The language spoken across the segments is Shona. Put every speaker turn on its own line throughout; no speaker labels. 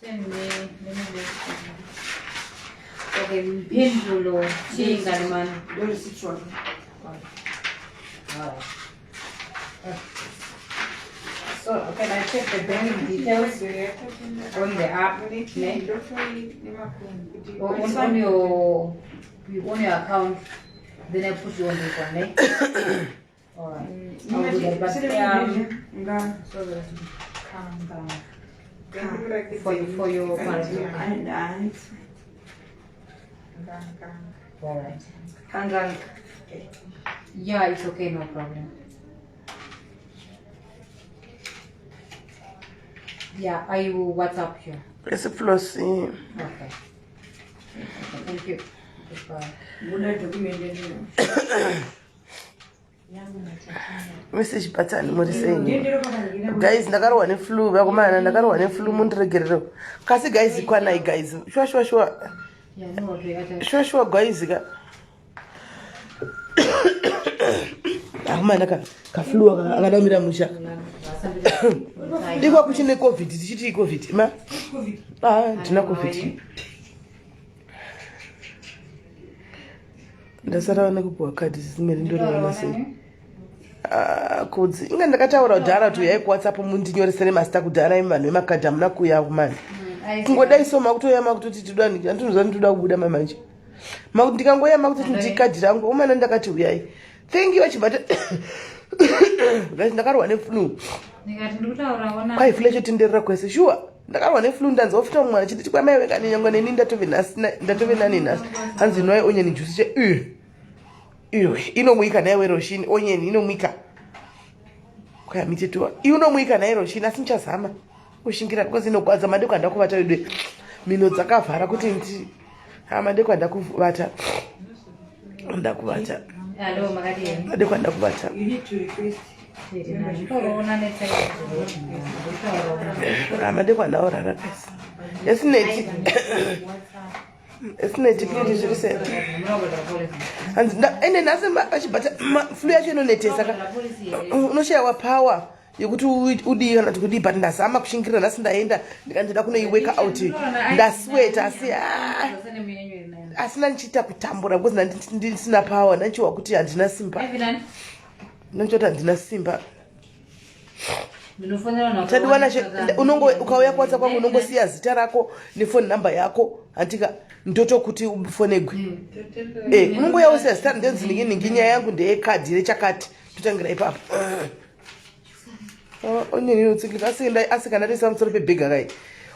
Send me, let me look. Okay, Mpindulo Chingalimani.
So can I check the bank details on the app? Ne?
Or on your account, then I put you on this one, ne? All right. I'll do that. But for your parent. All right. Yeah, it's okay, no problem. Yeah, I will WhatsApp you.
Esiflosi.
Okay. Okay, thank you. Goodbye.
Message button muri sei guys? Ndakarohwa neflu, vakomana, ndakarohwa neflu, mundiregerero. Kasi guys, kwanai guys, shuwa shuwa shuwa.
Yeah, no, okay.
Shuwa shuwa guys ka, akomana, ka kaflu akadamira musha ndikwa kuchine COVID, tichiti COVID ma, ah, ndina COVID, ndasara nekupiwa kadhi zimeri, ndoriona sei? Ah, kudzi inga ndakataura kudhara kuti uyai kuWhatsApp mundinyoresere mazita kudhara. Imi vanhu vemakadhi hamuna kuuya kumani, kungodai so makutoya makutoti toda, andinoziva nditoda kubuda mamanje, ndikangoya makutoti ndikadhi rangu umana. Ndakati uyai, thank you achibata. Guys, ndakarwa neflu.
Ndikati ndikutaurawo na
Kwai flu yachotenderera kwese shuwa. Ndakarwa neflu, ndanzwa futa mumwe achiti kwamai vekani, nyangwe neni ndatove nhasi, ndatove nani nhasi. Hanzi inwai onion juice che iwe inomwika naiwe Roshini, onion inomwika kwayamitetuwa inomwika nai Roshini, asi ndichazama kushingira because inogwadza. Madeko handakuvata idwe mhino dzakavhara kuti ndi ha madeko handakuvata, ndakuvata.
Hello, makadini?
Madeko handakuvata.
Ndikutaurawo ndikutaurawo.
Madeko handaurara pesa esineti esineti piri zviri sei. Hanzi ende nhasi achibata flu yacho inonetesa ka, unoshayiwa power yekuti udii kana kuti kudii, but ndazama kushingirira. Nhasi ndaenda ndikandida kunoiwork out, ndasweta, asi ah, asina ndichiita kutambura because ndisina power, ndanchiwa kuti handina simba, ndanchoti handina simba. Tadiwa nashe, unongo ukauya kuWhatsApp kwangu unongosiya zita rako nefoni number yako, handika ndotokuti ufonegwe. Unongouya wosiya zita, ndonzi ningi ningi, nyaya yangu ndeyekadhi rechakati, totangira ipapo. Oh, onion inotsikika asi asi kana toisa pamusoro pebhega kai,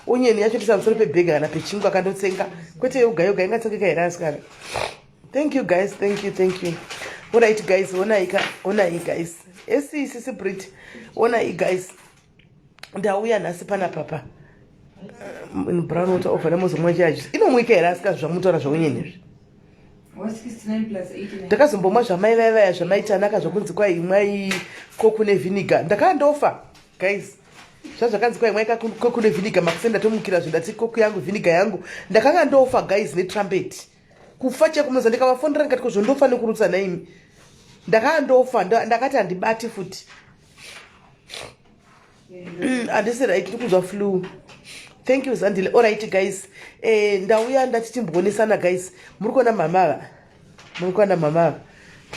onion yacho toisa pamusoro pebhega kana pechingwa kandotsenga, kwete yoga yoga ingatsengeka here asikana? Thank you guys, thank you, thank you. Alright guys, onai ka, onai guys, esi sisi Brit, onai guys, ndauya nhasi pana papa in brown water over nemozomwa chacho inomwika here asika zvamutaura zvaonyeni izvi?
69 plus 89.
Ndakazombomwa zvamai vaivaya zvamaitanaka zvokunzi kwai imwai Coke nevhiniga, ndakandofa guys. Zvazvakanzi kwai imwai Coke nevhiniga makuseni, ndatomukira zvo, ndati Coke yangu, vhiniga yangu, ndakanga ndofa guys netrumpet, kufa chekumunoza. Ndikavafondera ndikati kozvondofa nekurutsa naimi, ndakanga ndofa, ndakati handibati futi. Handisi right, ndikunzwa flu. Thank you Zandile. Alright guys, ndauya ndati timboonesana guys. Muri kuona mama ava, muri kuona mama ava,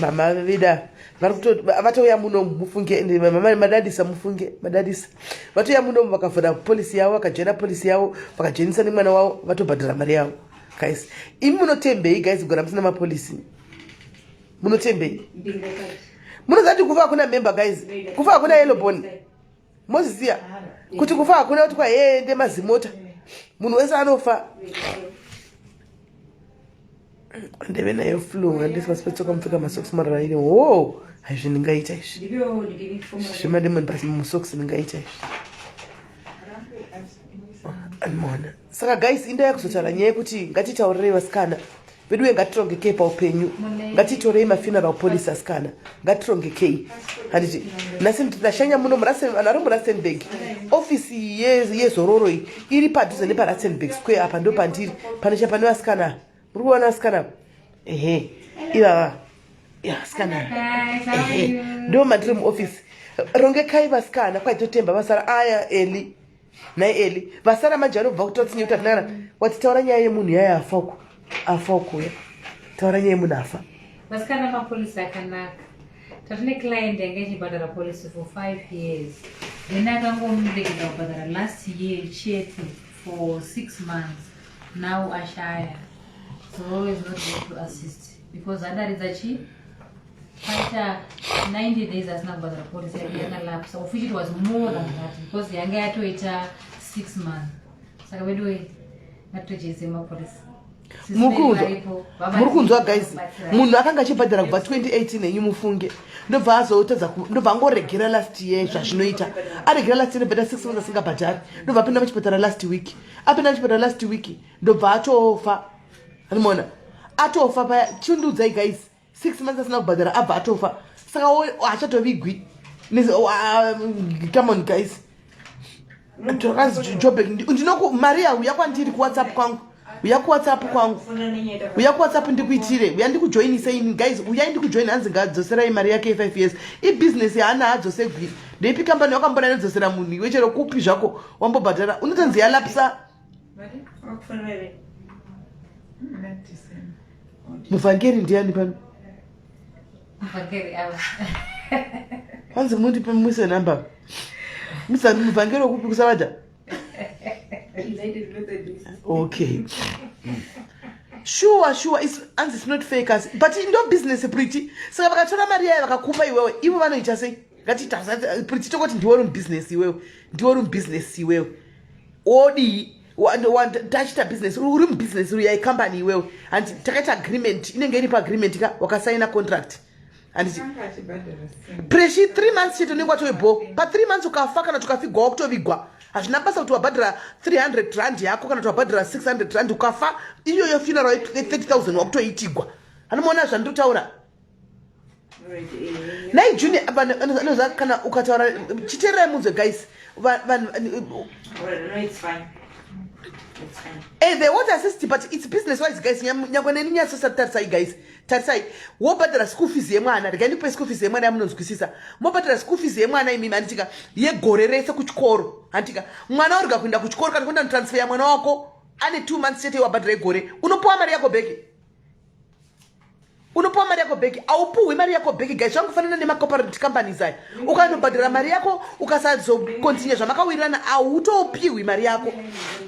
mama vida vari vatouya munomu mufunge. Ende mama madadisa mufunge, madadisa. Vatouya munomu vakavhura policy yavo, vakajoina policy yavo, vakajoinisa nemwana wavo, vatobhadhara mari yavo. Guys, imi munotembei guys kugara musina mapolicy? Munotembei? Munoziva kuti kufa hakuna member guys, kufa hakuna yellow bone. Moziziya kuti kufa hakuna kuti kwaende mazimota, munhu wese anofa. Ndeve nayo flu, ngandisi pasi petsoka, mupfeka masocks mararaini. Ho, haizvi ndingaita izvi zvemademoni pasi musocks, ndingaita izvi anmona. Saka guys, indaya kuzotaura nyaya yekuti ngatitaurirei vasikana veduwe, ngatirongekei paupenyu, ngatitorei mafuneral policy asikana, ngatirongekei. Handiti nhasi ndashanya muno vanhu vari muRustenburg, ofisi yezororo iyi iri padhuze nepaRustenburg Square apa, ndo pandiri panocha pane vasikana. Muri kuona vasikana? Ehe, ivava vasikana, ehe, ndo mandiri muofisi. Rongekai vasikana, kwaitotemba vasara aya eli. Nhai Eli, vasara manje vanobva kutaura tsinye kuti hatina kana wati taura nyaya yemunhu yaya afa uko. Afa uko ya. Taura nyaya yemunhu afa.
Vasikana mapolisi akanaka. Tatine client yanga ichibhadhara policy for 5 years. Then akangomuregedza kubhadhara last year chete for 6 months. Now ashaya. So is not going to assist because adaridza chi paita 90 days asina kubhadhara policy yake yakalapsa, of which it was more than that because yanga yatoita 6 months. Saka veduwe, ngatitojese mapolisi.
Muri kunzwa guys, munhu akanga achibhadhara kubva 2018 henyu mufunge, ndobva azotadza, ndobva angoregera last year. Zvazvinoita, aregera last year, ndobva 6 months asingabhadhari, ndobva apinda muchipatara last week. Apinda muchipatara last week, ndobva atofa. Anomaona atofa paya. Chindiudzai guys, 6 months asina kubhadhara, abva atofa, saka hachatovigwi. Come on guys, Joburg ndinoku Maria, uya kwandiri kuWhatsApp kwangu, uya kuWhatsApp kwangu, uya kuWhatsApp ndikuitire, uya ndikujoinise ini. Guys, uyai ndikujoin. Hanzi ngadzoserai mari yake ye5 years. Ibhizinesi yaana adzosegwi. Ndeipi kambani wakambona inodzosera munhu iwe? Chero kupi zvako wambobhadhara, unotonzi yalapsa. Muvhangeri ndiani pano?
Muvhangeri ava.
Hanzi mundipe muise namba. Muvhangeri wekupi? Kusavadha? Okay, sure, hanzi it's not fake asi, but ndo business pretty. Saka vakatora mari yayo vakakupa iwewe, ivo vanoita sei? Ngatiita pretty, tongoti ndiwe uri mubusiness iwewe, ndiwe uri mubusiness iwewe, odii? Tachita business, uri mubusiness, uri yaikambani iwewe, handi takaita agreement, inenge iri paagreement ka, wakasaina contract, handiti? Preshi 3 months chete unenge watove pa3 months. Ukafa kana tukafigwa, wakutovigwa. Hazvina basa kuti wabhadhara 300 rand yako kana kuti wabhadhara 600 rand. Ukafa, iyoyo funeral ye30 000 wakutoitigwa. Anomuona zvandinotaura nai Juni anoza kana ukataura. Chiteererai munzwe guys. Vanhu they won't assist, but it's business wise guys. Nyangwe neni nyatsotarisai guys, tarisai, wobhadhara school fees yemwana. Regai ndikupe school fees yemwana yamunonzwisisa. Mobhadhara school fees yemwana imimi, handitika, yegore rese kuchikoro, handitika? Mwana urega kuenda kuchikoro kana kuenda notransfer mwana wako ane 2 months chete, wabhadhara igore, unopiwa mari yako back? Unopiwa mari yako back? Aupuhwi mari yako back guys. Zvangofanana nemacorporate companies aya. Ukanobhadhara mari yako, ukasazokontinue zvamakawirirana, hautopiwi mari yako.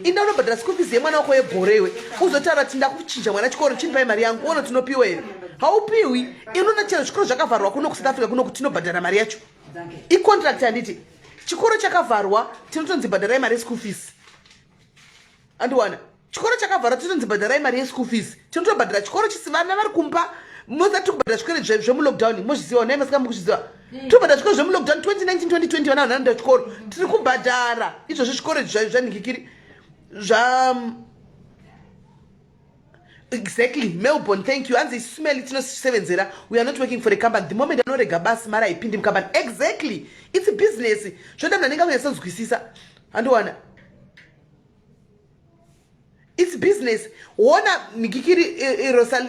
Inda unobhadhara school fees yemwana wako yegorewe, uzotaura kuti ndakuchinja mwana chikoro, chinipai mari yangu, uona tinopiwa here? Haupiwi. Inoona chero zvikoro zvakavharwa kuno kuSouth Africa kuno, tinobhadhara mari yacho, icontract, handiti? Chikoro chakavharwa, tinotonzi bhadharai mari yeschool fees. Andiwana chikoro chakavharwa, tinotonzi bhadharai mari yeschool fees, tinotobhadhara. Chikoro chisi, vana vari kumba, mozati tiri kubhadhara zvikoro zvemulockdown. Mozviziva nai masika mukuzviziva, tobhadhara zvikoro zvemulockdown 2019, 2020. Vana vanoenda chikoro, tiri kubhadhara izvozvo zvikoro zvanhikikiri zva. Exactly, Melbourne, thank you. Hanzi smell tinosevenzera. We are not working for a company. The moment anorega basi, mari haipindi mucompany. Exactly, it's business. Zvoda munhu anenge akunyatsanzwisisa. Handiwana it's business. Wona nhikikiri,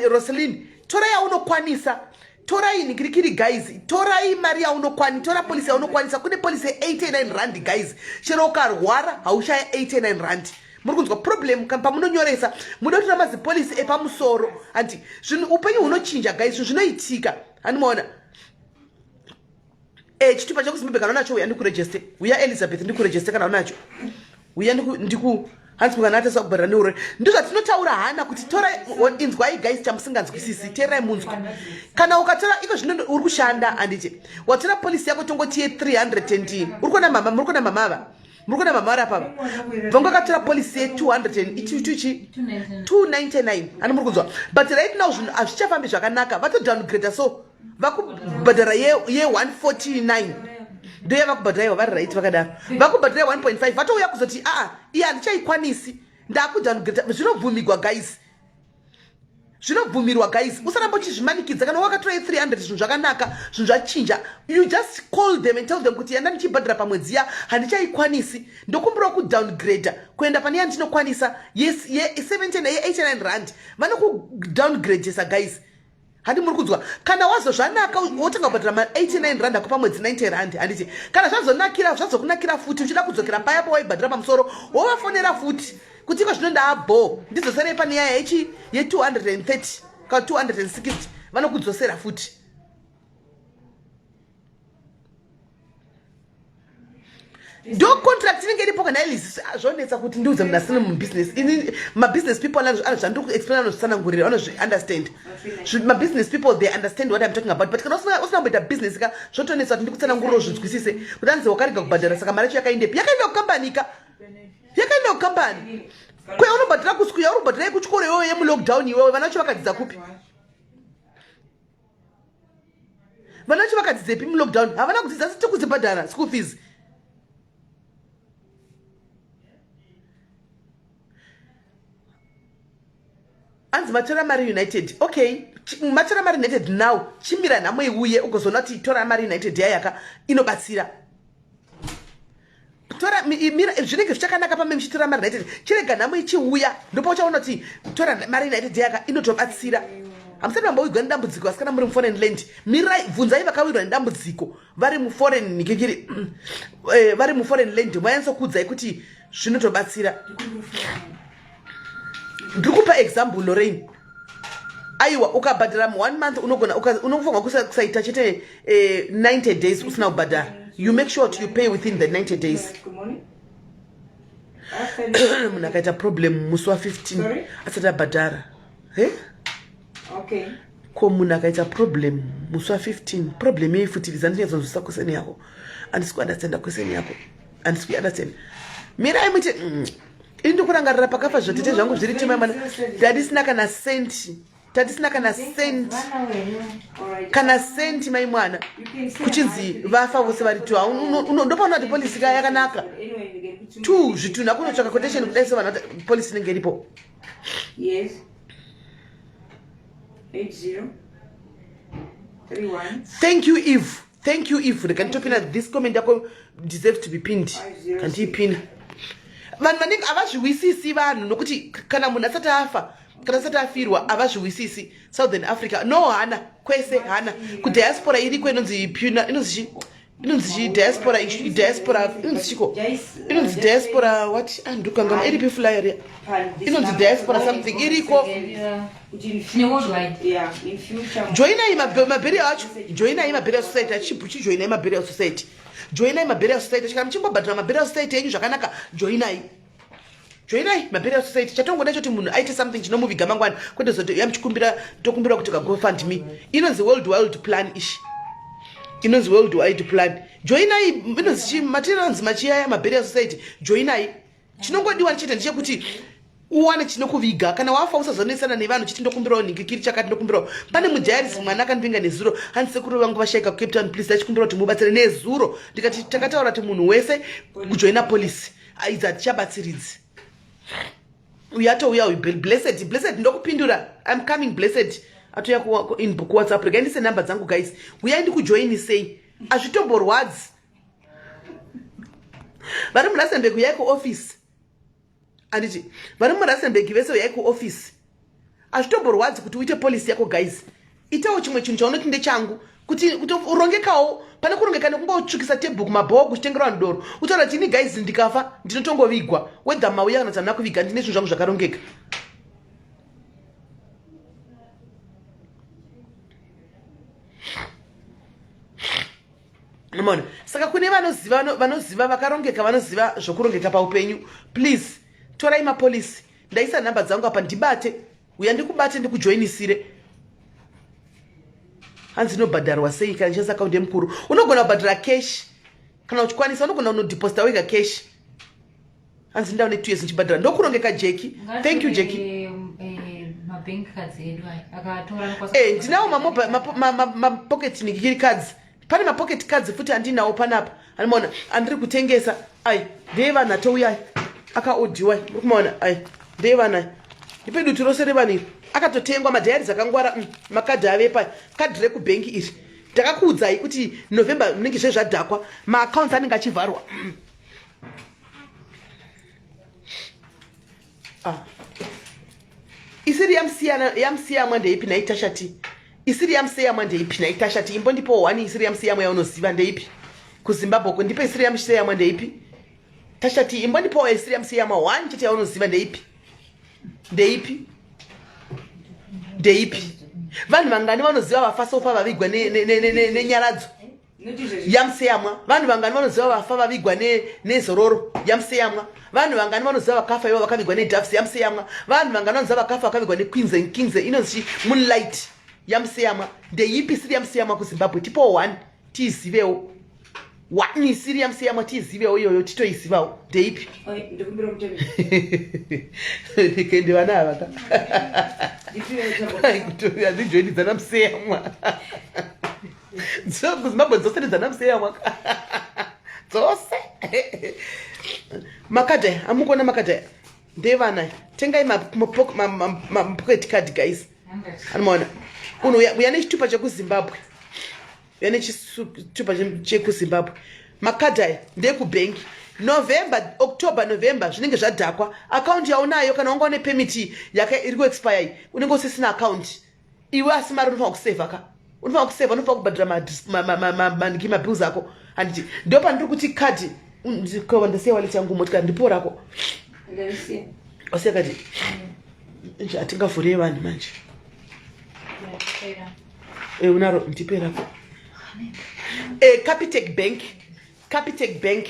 Roselin, tora yaunokwanisa. Torai nhikirikiri guys, torai mari yaunokwani, tora policy yaunokwanisa. Kune policy ye89 rand guys. Chero ukarwara haushaya 89 rand. Muri kunzwa problem pamunonyoresa, muda kutora mazipolicy epamusoro, handi? Zvinhu, upenyu hunochinja guys, zvinhu zvinoitika, handimaona? Chitupa chekuZimbabwe kana unacho, uya ndikuregister. Uya Elizabeth, ndikuregister kana unacho. Uya ndiku hanzi kana atasa kubhadhara neuroi. Ndozvatinotaura hana kuti tora. Inzwai guys, chamusinganzwisisi, teerai munzwa. Kana ukatora iko zvino uri kushanda, handiti? Watora policy yako, tongoti ye300 and uri kuona mama, muri kuona mama ava, muri kuona mama vari apava, vanga vakatora policy ye200 ichi 299, hani muri kunzwa? But right now zvinhu hazvichafambi zvakanaka, vatodowngrade, so vakubhadhara ye149, ndo yavakubhadhara ivo vari right. Vakadaro vakubhadhara ye1.5, vatouya kuzoti aa, iye handichaikwanisi, ndakudowngrade. Zvinobvumigwa guys, zvinobvumirwa guys. Usaramba uchizvimanikidza. Kana wakatora ye300, zvinhu zvakanaka, zvinhu zvachinja, you just call them and tell them kuti yanda ndichibhadhara pamwedzi ya handichaikwanisi, ndokumbirawo kudowngrade kuenda pane yandinokwanisa ye17, ye89 rand. Vanokudowngradesa guys. Handi muri kunzwa? Kana wazo zvanaka wotanga kubhadhara ma 89 rand ako pamwedzi, 90 rand, handiti? Kana zvazonakira, zvazokunakira futi, uchida kudzokera paya pawaibhadhara pamusoro, wovafonera futi kuti iko zvino ndaabho, ndidzoserei pane yaya yechi ye230 kana 260. Vanokudzosera futi. Ndo contract inenge iripo. Kana ilis zvonetsa kuti ndiudze munhu asina mubusiness. Ini mabusiness people zvandiri kuexplain anozvitsanangurira, vanozviunderstand. Mabusiness people, they understand what I'm talking about, but kana usina kumboita business ka, zvotonetsa kuti ndikutsananguriro zvinzwisise kuti anzi wakarega kubhadhara, saka mari yacho yakaendepi? Yakaenda kukambani ka, yakaenda kukambani. Kuya unobhadhara kuskuya, uri kubhadhara yekuchikoro iwewe, yemulockdown iwewe. Vana vacho vakadzidza kupi? Vana vacho vakadzidzepi mulockdown? Havana kudzidza, asi tikudzibhadhara school fees. Anzi matora mari United. Okay, matora mari United now, chimira nhamo iuye ugozoona kuti tora mari United yayaka inobatsira. Tora mira, zvinenge zvichakanaka pame muchitora mari United. Chirega nhamo ichiuya, ndopauchaona kuti tora mari United yaka inotobatsira. Hamusati mambowigwa nedambudziko asi kana muri muforeign land, mirai, bvunzai vakawirwa nedambudziko vari muforeign nikikiri, vari muforeign land, vanyatsokuudzai kuti zvinotobatsira. Ndiri kupa example, Lorraine. Aiwa, ukabhadhara one month, unogona unofanirwa kusaita chete 90 days usina kubhadhara. You make sure you pay within the 90 days.
Good morning.
Munhu akaita problem musi wa15
Sorry?
asati abhadhara, he?
Okay.
Ko munhu akaita problem musi wa15, problem yei futi? Liza, ndinyatsonzwisa question yako, handisi kuunderstanda question yako, handisi kuunderstand. Mirai muite ini ndikurangarira pakafa zvotete zvangu zviri tema mwana, tadisina kana senti, tadisina kana senti, kana senti, mai mwana. Kuchinzi vafa vose vari two. Ndopaona kuti policy ka yakanaka. Two zvitunhu akunotsvaka quotation kudai, so vanhu policy inenge iripo.
Yes. 80 31.
Thank you, Eve. Thank you, Eve. Rega nditopina this comment yako, deserves to be pinned. Kandiipina. Vanhu vanenge havazviwisisi vanhu, nokuti kana munhu asati afa, kana asati afirwa, havazviwisisi. Southern Africa no, hana kwese, hana kudiaspora iriko inonzi puna, inonzi chi, inonzi chi diaspora, diaspora inonzi chiko, inonzi diaspora what? Andikangama iripi flyer ya inonzi diaspora something iriko.
Neworldwide.
Yeah, in future.
Joinai maburial acho, joinai maburial society achipu, chijoinai maburial society, joinai maburial society. Kana muchimbobhadhara maburial society enyu zvakanaka, joinai, joinai maburial society. Chatongoda choti munhu aite something chinomuviga mangwana, kwete zoti yamuchikumbira, tokumbira kuti kaGoFund Me. Inonzi World Wild Plan ishi, inonzi World Wide Plan. Joinai, inonzi chi matinonzi machiyaya maburial society, joinai. Chinongodiwa chete ndechekuti uwane chinokuviga kana wafa, usazonetsana nevanhu chiti ndokumbirawo nhingikiri chakati, ndokumbirawo. Pane mudiaries mwana akandinga nezuro, hanzi sekuru vangu vashaika kuCape Town, please achikumbira kuti mubatsire. Nezuro ndikati takataura kuti munhu wese kujoina policy, idzi hatichabatsiridzi. Uyu atouya uyu, Blessed. Blessed, ndokupindura. I'm coming, Blessed. Atouya inbox WhatsApp. Regai ndise nhamba dzangu, guys. Uyai ndikujoinisei, hazvitomborwadzi. Vari muRustenburg, uyai kuoffice, handiti? Vari muRustenburg vese, uyai kuoffice. Hazvitomborwadzi kuti uite policy yako, guys. Itawo chimwe chinhu chaunoti ndechangu, kuti urongekawo. Pane kurongeka nekungotsvukisa tebhuku mabhoku uchitengera vanhu doro, utaura kuti ini, guys, ndikafa ndinotongovigwa, whether mauya kana kuti handina kuviga, ndine zvinhu zvangu zvakarongeka. Mona, saka kune vanoziva, vanoziva vakarongeka, vanoziva zvokurongeka paupenyu, please torai mapolicy. Ndaisa nhamba dzangu apa, ndibate, uya ndikubate, ndikujoinisire. Hanzi inobhadharwa sei kana ndishandisa akaunti yemukuru? Unogona kubhadhara cash kana uchikwanisa, unogona kunodeposita wega cash. Hanzi ndaune 2 years ndichibhadhara. Ndokurongeka, Jeki. Thank you, Jeki.
Mabank cards edu aya akatora.
Ndinawo mapocket nikikiri cards. Pane mapocket cards futi andinawo panapa, animaona, andiri kutengesa. Ai, ndeye vanhu atouya akaodhiwa, muri kumaona? Ai, ndeye vanhu ai, ndipe dutu rose revanhu iri akatotengwa. Madiaries akangwara, makadhi avepa, kadhi rekubhengi iri. Ndakakuudzai kuti November munenge zve zvadhakwa, maaccounts anenge achivharwa. Ah. Isiri yamusiyamwa ndeipi nhai? Tashati Isiri yamuseyamwa ndeipi nhai Tasha ti imbondipowo one isiri yamuseyamwa yaunoziva ndeipi? KuZimbabwe uko ndipe isiri yamuseyamwa ndeipi? Tasha ti imbondipowo isiri yamuseyamwa one chete yaunoziva ndeipi? Ndeipi? Ndeipi? Vanhu vangani vanoziva vafa sofa vavigwa nenyaradzo? Yamuseyamwa. Vanhu vangani vanoziva vafa vavigwa nezororo? Yamuseyamwa. Vanhu vangani vanoziva vakafa ivo vakavigwa nedoves? Yamuseyamwa. Vanhu vangani vanoziva vakafa vakavigwa nequeens and kings inonzi chi moonlight? Yamuseyamwa. Ndeipi isiri yamuseyamwa kuZimbabwe? Tipowo one tiizivewo. One isiri yamuseyamwa tiizivewo iyoyo titoizivawo. Ndeipi? Kende vana ava ka. Handijoini dzana museyamwa. Zimbabwe dzose ndedzana museyamwa dzose. Makadhi aya amukuona, makadhi aya ndevana. Tengai mapocket card guys, anomaona uno uya nechitupa chekuZimbabwe, uya nechitupa chekuZimbabwe. Makadhi aya ndekubhengi. November, October, November zvinenge zvadhakwa. Akaunti yaunayo, kana wanga une permit yaka iri kuexpire iyi, unenge usisina akaunti iwe, asi mari unofanira kusevha ka, unofanira kusevha, unofanira kubhadhira maniki, mabills ako, handiti? Ndo pandiri kuti kadhi. Ndasiya wallet yangu motikari, ndipowo rako. Wasiya kadi? Hatingavhurei vanhu manje. Unaro, ndipe rako. Capitec Bank, Capitec Bank,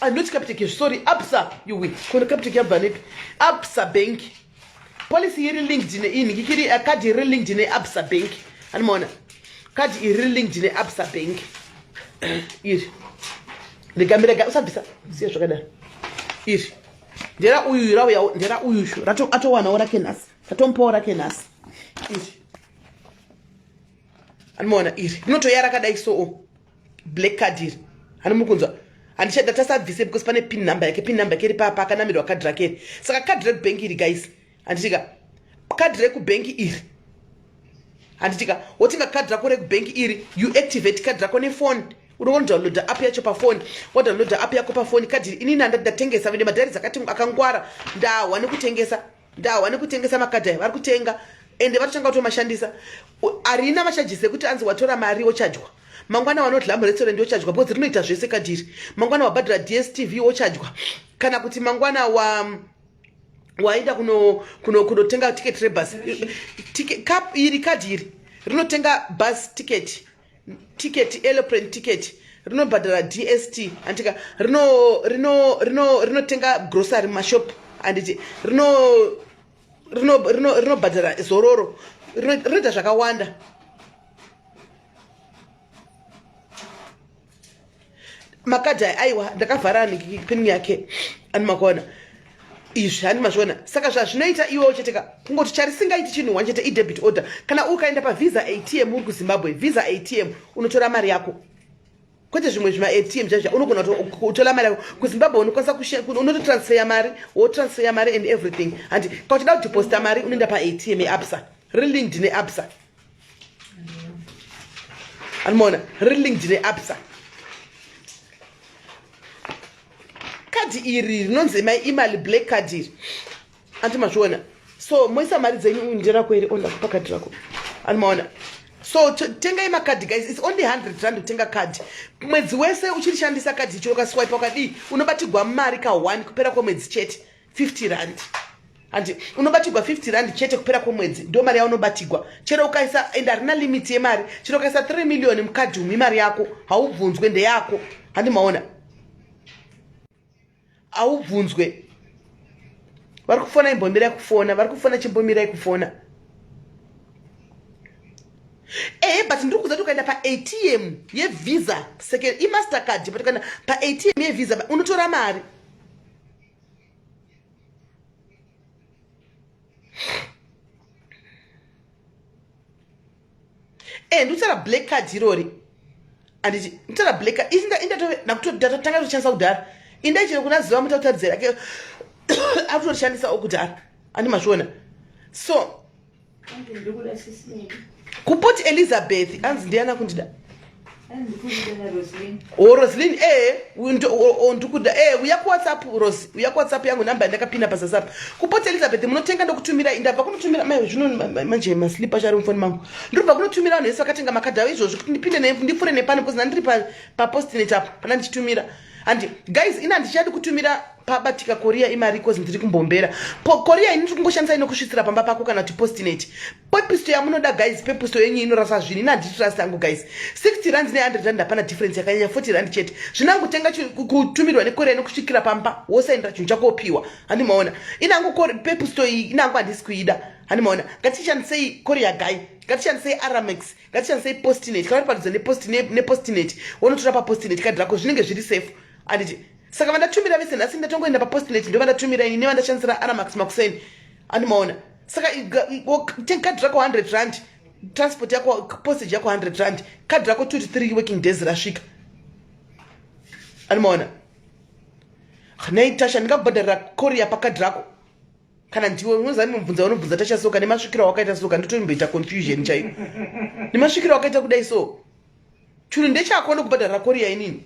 not Capitec, sorry, Absa. Yuwi, kona Capitec yabva nepi? Absa Bank policy iri linked neini kikiri. Kadhi iri linked neAbsa Bank, animaona? Kadhi iri linked neAbsa Bank iri. Rega, usabvisa, siya zvakadaro. Iri ndera uyu, rauya ndera uyu, atowanawo rake nhasi, tatomupawo rake nhasi iri, animaona? Iri rinotoya rakadai soo, black card iri, hani muri kunzwa? Handichada tasabvise because pane pin number yake, pin number yake iri papa, akanamirwa kadhi rake iri. Saka kadhi rekubhengi iri guys, handitika? Kadhi rekubhengi iri, handitika? Wotenga kadhi rako rekubhengi iri, you activate kadhi rako nefoni. Unodownloada app yacho pafoni, wadownloada app yako pafoni, kadhi iri. Inini ndatengesa vende madhari akati akangwara, ndahwa nekutengesa, ndahwa nekutengesa makadhi aya. Vari kutenga ende vatotanga kutomashandisa. Harina macharges ekuti anzi watora mari wochajwa mangwana, wanodla murestaurant wochajwa, because rinoita zvese kadhi iri. Mangwana wabhadhira DStv wochajwa, kana kuti mangwana wa waenda kunotenga ticket rebus, iri kadhi iri rinotenga bus ticket, ticket aeroplane ticket, rinobhadhara DST, andika? Rinotenga grocery mumashop, handiti? Rinobhadhara zororo, rinoita zvakawanda. Makadhi aya, aiwa, ndakavhara pin yake, ani makuona izvi? Hani mazviona? Saka zvazvinoita iwewo cheteka kungoti charisingaiti chinhu one chete, idebit order. Kana ukaenda paVisa ATM uri kuZimbabwe, Visa ATM, unotora mari yako, kwete zvimwe zvima-ATM chaizvo. Unogona kutora mari yako kuZimbabwe, unokwanisa unototransferya mari, wotransferya mari and everything, handi? Kana uchida kudeposita mari, unoenda paATM yeAbsa, rilinked neAbsa, anomaona? Rilinked neAbsa. Kadhi iri rinonzi imali black card iri, anti mazviona? So moisa mari dzenyu. Nderako iri, onda kupa kadhi rako, animaona? So tengai makadhi guys, it's only R100 kutenga kadhi mwedzi wese uchirishandisa. Kadhi icho ukaswipa, ukadii, unobatigwa mari ka1 kupera kwemwedzi chete, R50, handi? Unobatigwa R50 chete kupera kwemwedzi, ndo mari yaunobatigwa. Chero ukaisa, ende harina limit yemari, chero ukaisa 3 million mukadhi umu, imari yako, haubvunzwe, ndeyako, handi maona? Haubvunzwe. Vari kufona, imbomirai kufona. Vari kufona, chimbomirai kufona. Ehe, but ndiri kuza kuti ukaenda paATM yeVisa seke iMastercard, but ukaenda paATM yeVisa unotora mari. Ndikutaura black card irori, anditi? Ndikutaura black card isi. Ndatotanga kutoshandisa kudhara. Indai chero kuna zuva mutautaridzira ake akutorishandisawo kudhara, andi mazviona? So kuPort Elizabeth, anzi ndiana kundida. O Roslyn, eh, ndikuda eh, uya kuWhatsApp Rose, uya kuWhatsApp yangu namba yandakapina pasasi apa. KuPort Elizabeth munotenga ndokutumira, ndabva kunotumira mai zvino manje maslipa acho ari mufoni mangu. Ndiri kunotumira vanhu vese vakatenga makadhi avo izvozvo kuti ndipinde ndipfure nepano because ndandiri papostnet apo pana ndichitumira. Handi guys, ini handichadi kutumira pabatika Korea imari cause ndiri kumbombera. Korea ini ndiri kungoshandisa inokusvitsira pamba pako kana kuti postnet. Pepisto yamunoda guys, pepisto yenyu inorasa zvinhu, ini handitrust hangu guys. 60 rands ne100 rand hapana difference yakanyanya, 40 rand chete. Zvinangotenga kutumirwa nekorea inokusvikira pamba, wosaendera chinhu chako wopiwa. Handimaona inangu pepisto iyi inangu handisi kuida. Handimaona, ngatishandisei Korea guy, ngatishandisei Aramex, ngatishandisei postnet. Kana uri padhuze nepostnet, wonotora papostnet kadhi rako, zvinenge zviri safe, handiti? Saka vandatumira vese nhasi ndatongoenda papostnet, ndo vandatumira ini nevandashandisira Aramax makuseni. Andimaona, saka tenga kadhi rako 100 rand, transport yako, postage yako 100 rand, kadhi rako 2 to 3 working days rasvika. Andimaona, nei Tasha, ndingakubhadharira korea pakadhi rako kana ndiwe unoziva mubvunza unobvunza Tasha soka nemasvikiro awakaita soka, ndotomboita confusion chaiyo nemasvikiro awakaita kudai. So chinhu ndechako, ndokubhadharira korea inini.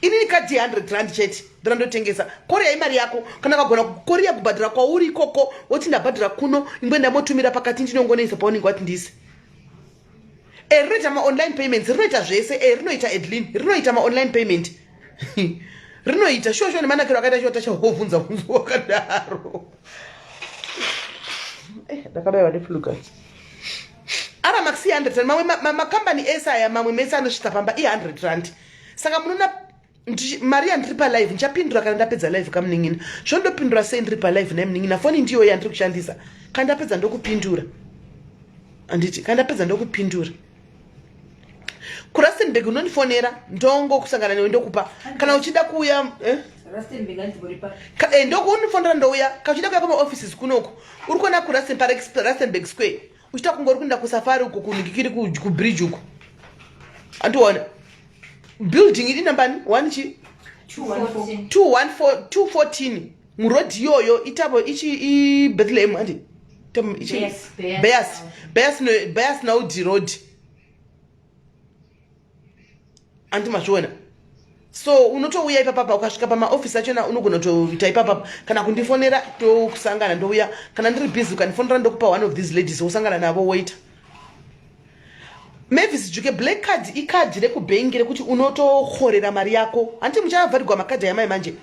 Inini kadhi 100 rand chete ndorandotengesa. Korea imari yako. Kana kagona korea kubhadhara kwauri ikoko, woti ndabhadhara kuno, ingwe ndamotumira pakati, ndinongonoisa paunenge wati ndise. E, rinoita maonline payments, rinoita zvese. E, rinoita Edlin, rinoita maonline payment, rinoita shuwa shuwa nemanakiro akaita shuwa. Tachavhunza vhunzo wakadaro. Ndakabayiwa neflu guys. Aramax i100 rand, mamwe makambani ese aya, mamwe mese anosvitsa pamba i100 rand. Saka munoona mari yandiri palive, ndichapindura kana ndapedza live. Kamunin'ina, zvondopindura sei ndiri palive nai munin'ina? Foni ndiyo yandiri kushandisa. Kana ndapedza ndokupindura, handiti? Kana ndapedza ndokupindura. KuRustenburg unondifonera, ndongo kusangana newe, ndokupa kana uchida kuuya, eh? Ndokuundifonera, ndouya. Kana uchida kuuya kumaoffices kunoku, uri kuona kuRustenburg Square, uchita kunge uri kuenda kusafari uko, kunhikikiri kubridge uko, andiona building iri nambani one chi 214 214 murodhi iyoyo, itabo ichi iBethlehem, handi? Beyers Naudé Road, andi mazviona? So unotouya ipapapa, ukasvika pamaofisi achona unogona kutoita ipapapa kana kundifonera, tokusangana, ndouya. Kana ndiri busy, ukandifonera ndokupa one of these ladies, wosangana navo, woita. Mavis Juke, black card ikadhi rekubhengi rekuti unotohorera mari yako. Handiti muchavharirwa makadhi ayamai manje?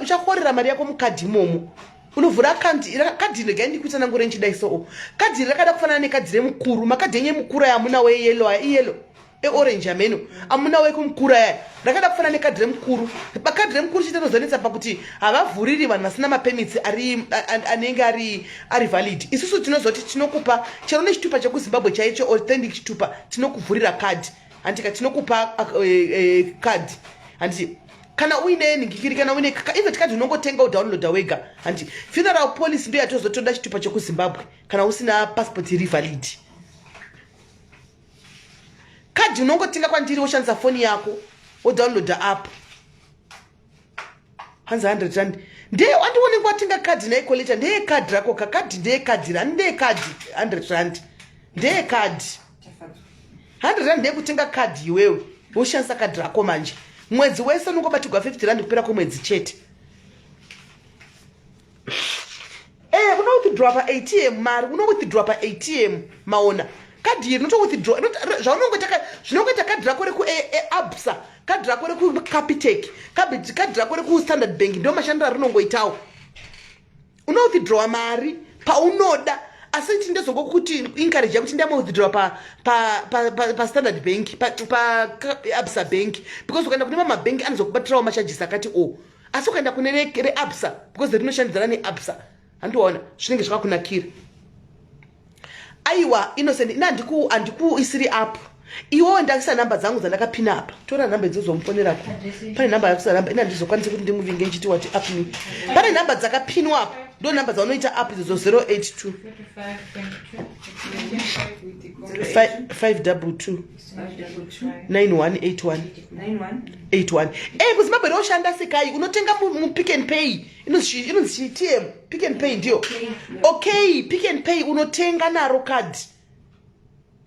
Uchahorera mari yako mukadhi imomo, unovhura akaunti. Kadhi regai ndikutsanangure nchidai. So kadhi rakada kufanana nekadhi remukuru, makadhi enyu emukuru aya amuna weyellow aya, iyellow, eorange, ameno amuna wekumukuru aya, rakada kufanana nekadhi remukuru. Kadhi remukuru chete rinozonetsa pakuti havavhuriri vanhu vasina mapermits ari anenge ari valid. Isusu tinozoti tinokupa chero nechitupa chekuZimbabwe chaicho, authentic chitupa, tinokuvhurira kadhi, handika? Tinokupa kadhi, handiti? Kana uine nhingikiri, kana uine even kadhi unongotenga, udownloada wega, handi? Funeral policy ndo yatozotoda chitupa chekuZimbabwe kana usina passport iri valid. Kadhi unongotenga kwandiri, woshandisa foni yako, wodownloada app. Hanzi 100 rand ndeye andione watenga kadhi naikoleta, ndeye kadhi rako kakadhi, ndeye kadhi rani, ndeye kadhi 100 rand, ndeye kadhi 100 rand, ndeyekutenga kadhi iwewe, woshandisa kadhi rako. Manje mwedzi wese unongobatirwa 50 rand kupera kwemwedzi chete. Unowithdraw paATM mari, unowithdraw paATM. Maona kadhi iri rinotowithdraw zvaunongoita, zvinongoita kadhi rako rekuAbsa, kadhi rako rekuCapitec, kadhi rako rekuStandard Bank, ndo mashandiro arinongoitawo. Unowithdrawa mari paunoda, asi tindezongokuti encourage yakuti ndamowithdraw paStandard Bank, paAbsa Bank, because ukaenda kune mamabhengi anozokubatirawo macharges akati o. Asi ukaenda kune reAbsa, because rinoshandidzana neAbsa, handiwaona zvinenge zvakakunakira. Aiwa, Innocent, ina handikuisiri app iwowo, ndakuisa nhamba dzangu dzandakapina apa. Tora nhamba idzozomufonerako. Pane nhamba yakuisa nhamba, ina handizokwanisi kuti ndimuvinge nchiti wati app me. Pane nhamba dzakapinwa apa, ndo nhamba dzaunoita app idzodzo, 082 522 9181 81. Kuzimbabwe roshanda sekai, unotenga muPick and Pay, inonzi chitm Pick and Pay ndiyo okay. Pick and Pay unotenga naro kadhi,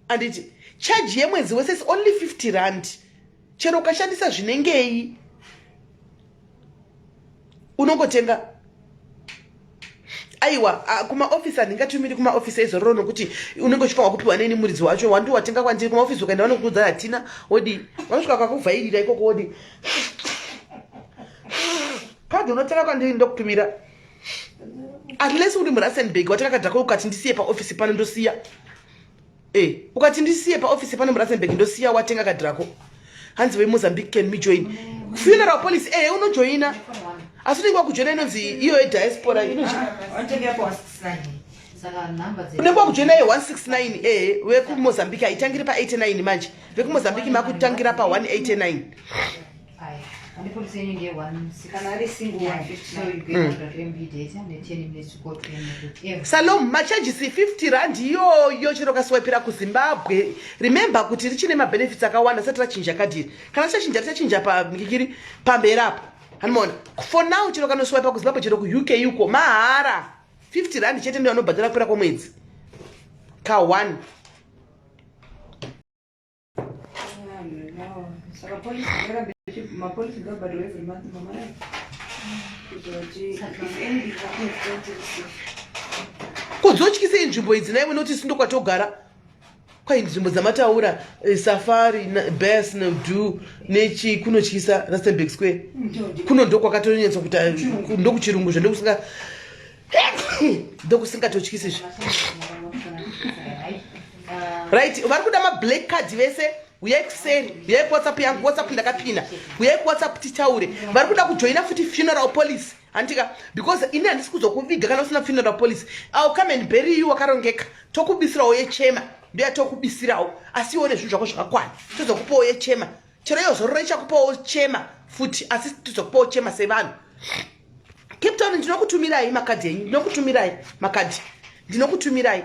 anditi? Charge yemwedzi wese is only 50 rand. Chero ukashandisa zvinengei unongotenga. Aiwa, kumaofisi handingatumiri kumaofisi ezororo nokuti unenge uchifanwa kupiwa neni muridzi wacho. Wandi watenga kwandiri kumaofisi, ukaenda vanokuudza hatina, wodi vanosvika kakuvhairira ikoko, wodi kadhi unotenga kwandiri ndokutumira. Unless uri muRustenburg, watenga kadhi rako ukati ndisiye paofisi pano, ndosiya. Ukati ndisiye paofisi pano muRustenburg, ndosiya watenga kadhi rako. Hanzi veMozambique, can we join funeral policy? Unojoina, asi unenge wakujoina inonzi iyo yediaspora. Unenge wakujoina ye169. Vekumozambique haitangiri pa89 manje, vekumozambique makutangira pa189.
Policy yenyu ndeye 169.
Kana ari single,
So you get 100 MB data ne10 minutes to call to any network ever.
Salom, macharges 50 rand iyoyo chero kaswipira kuZimbabwe. Remember kuti richine mabenefits akawanda sati rachinja kadhiri. Kana richachinja, richachinja pamikikiri pamberi apo, hanimona. For now, chero kanoswipa kuZimbabwe, chero kuUK uko, mahara, 50 rand chete ndo anobhadhara kupera kwomwedzi ka1.
Saka policy ngarambe, mapolicy ngabhadharwe every month, mama, kuti vati if anything happens, don't receive.
Kudzotyisei nzvimbo idzi naiwe, nokuti isu ndokwatogara kwai nzvimbo dzamataura, safari bas nodu nechi kunotyisa. Rustenburg Square kuno ndokwakatonyatsa kuti ndokuchirungu zve, ndokusingatotyisi zve. Right, vari kuda mablack card vese, uyai kuseri, uyai kuWhatsApp yangu. WhatsApp ndakapina, uyai kuWhatsApp titaure. Vari kuda kujoina futi funeral policy, handika? Because ini handisi kuzokuviga kana usina funeral policy. I'll come and bury you wakarongeka. Tokubisirawo yechema, ndoyatokubisirawo, asi iwe une zvinhu zvako zvakakwana. Tozokupawo yechema, chero iyo zororo ichakupawo chema futi, asi tozokupawo chema sevanhu. Cape Town, ndinokutumirai makadhi enyu, ndinokutumirai makadhi, ndinokutumirai,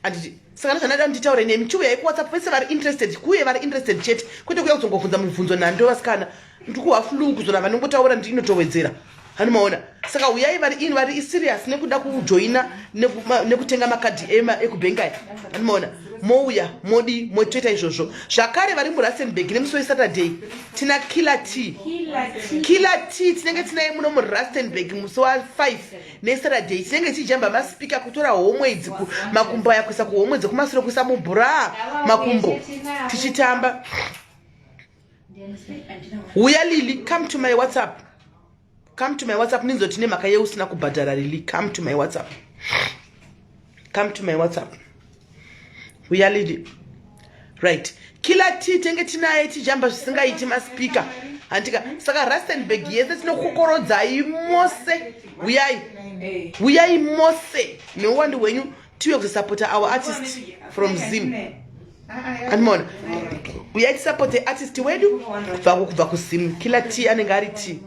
handiti? Saka ndozvandada nditaure nemi. Chiuyai kuWhatsApp vese vari interested, kuuye vari interested chete, kwete kuya kuzongobvunza mibvunzo nhando. Vasikana, ndikuhwa flu, kuzona vanongotaura ndinotowedzera, hanimaona. Saka uyai vari in vari serious nekuda kujoina nekutenga makadhi ekubhengi aya, hanimaona. Mouya modi motoita izvozvo. Zvakare vari muRustenburg, nemusi weSaturday tina Killer T. Killer T tinenge tinaye muno muRustenburg musi wa5 neSaturday. Tinenge tichijamba maspeaker, kutora homwe idzi, makumbo aya kuisa kuhomwe dzekumasure, kuisa mubhura makumbo, tichitamba. Uya Lily, come to my WhatsApp, come to my WhatsApp. Ninzoti nemhaka yeusina kubhadhara. Lily, come to my WhatsApp, come to my WhatsApp. Uya Lily. Right, Killer T tenge tinaye, tijamba zvisingaiti maspeaker, handika? Saka Rustenburg yese tinokokorodzai mose, uyai, uyai mose neuwandu hwenyu, tiuye kuzosapota our artist from Zim, animona. Uyai tisapote artist wedu kubva kuZim. Killer T anenge ari t,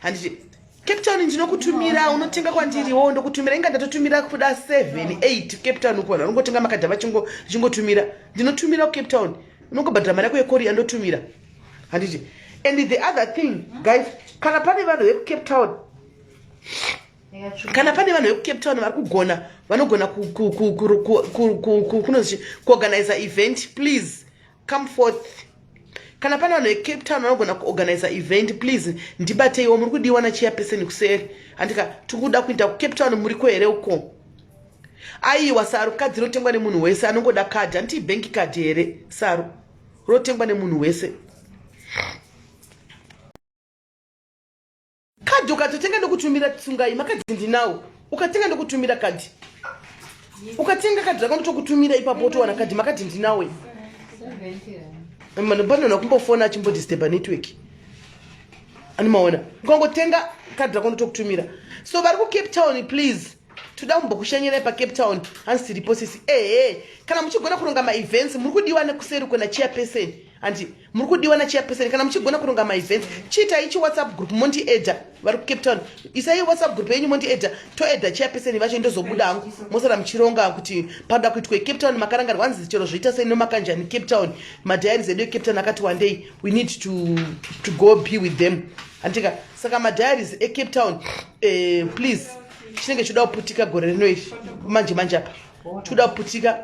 handiti? Cape Town ndinokutumira, unotenga kwandiriwo, ndokutumira. Inga ndatotumira kuda 7 8 Cape Town uko, vanhu vanongotenga makadhi vachingotumira. Ndinotumira kuCape Town, unongobhadhara mari yako yecourier, ndotumira, handiti? And the other thing, guys, kana pane vanhu vekuCape Town, kana pane vanhu vekuCape Town vari kugona, vanogona kunozi kuorganiza event, please come forth. Kana pane vanhu veCape Town vanogona kuorganiza event, please ndibateiwo. Muri kudiwa nachairperson kuseri, handika? Tiri kuda kuenda kuCape Town. Muriko here uko? Aiwa, saru, kadhi rinotengwa nemunhu wese anongoda kadhi, handiti? Bhenki kadhi here, saru rotengwa nemunhu wese. Kadhi ukatotenga ndokutumira. Tsungai, makadhi ndinawo. Ukatenga ndokutumira kadhi, ukatenga kadhi rako ndotokutumira ipapo, wotowana kadhi. Makadhi ndinawe. Panona kumbofona achimbodisturba network, animaona. Ukangotenga kadhi rako ndotokutumira. So vari kuCape Town, please, toda kumbokushanyirai paCape Town. Hanzi tiripo sisi. Ehe, kana muchigona kuronga maevents, muri kudiwa nekuseri kwena chairperson, handi? Muri kudiwa nachairperson. Kana muchigona kuronga maevents, chiitai chiWhatsApp group, mondiadda. Vari kuCape Town, isai WhatsApp group yenyu, mondiadda, toadda chairperson vacho, ndozobuda hangu. Mosara muchironga kuti panoda kuitwa Cape Town. Makarangarwa, hanzi chero zvoita sei nomakanjani Cape Town. Madiaries edu eCape Town akati wandei, we need to go be with them, handika? Saka madiaries eCape Town, please, chinenge choda kuputika gore rino iri manje manje apa, toda kuputika.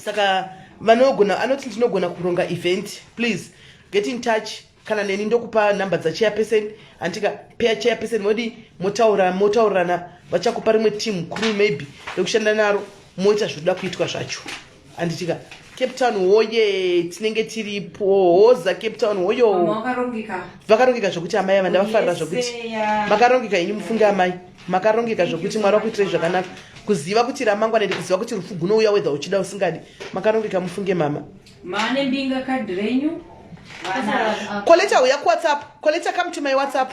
Saka Vanogona anoti ndinogona kuronga event. Please get in touch kana neni ndokupa number dzachairperson handika peya chairperson modi motaura motaurirana vachakupa rimwe team crew maybe rekushanda naro moita zvinoda kuitwa zvacho handitika Cape Town hoye tinenge tiripo hoza Cape Town hoyo vakarongeka zvokuti amai ava ndavafarira zvokuti makarongeka henyu mufunge amai makarongeka zvokuti mwari wakuitirai zvakanaka kuziva kuti ramangwana ende kuziva kuti rufu gunouya wedha uchida usingadi makarongeka mufunge mama
Mane mbinga card renyu.
Koleta uya kuWhatsApp. Koleta come to my WhatsApp.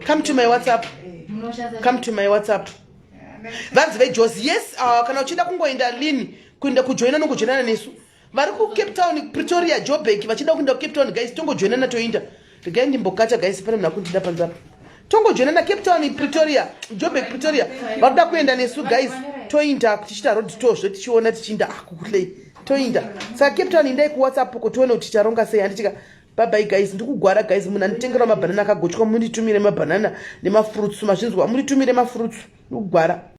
Come to my WhatsApp. Come to my WhatsApp. Vanzi veJozi yes kana uchida kungoenda lini kuenda kujoina nongojoinana nesu. Vari kuCape Town, Pretoria, Joburg vachida kuenda kuCape Town guys tongojoinana toinda. Regai ndimbokata guys pane munhu akundida panze apa. Tongojoinana Cape Town, Pretoria, Joburg, Pretoria. Varikuda kuenda nesu guys toinda tichiita road tour zve tichiona tichiinda ah kukuhlei. Toinda. Saka Cape Town indai kuWhatsApp uko tione kuti ticharonga sei handitika. Bye bye guys ndikugwara guys munhu anditengera mabhanana akagochwa munditumire mabhanana nemafruits mazvinzwa munditumire mafruits ndikugwara.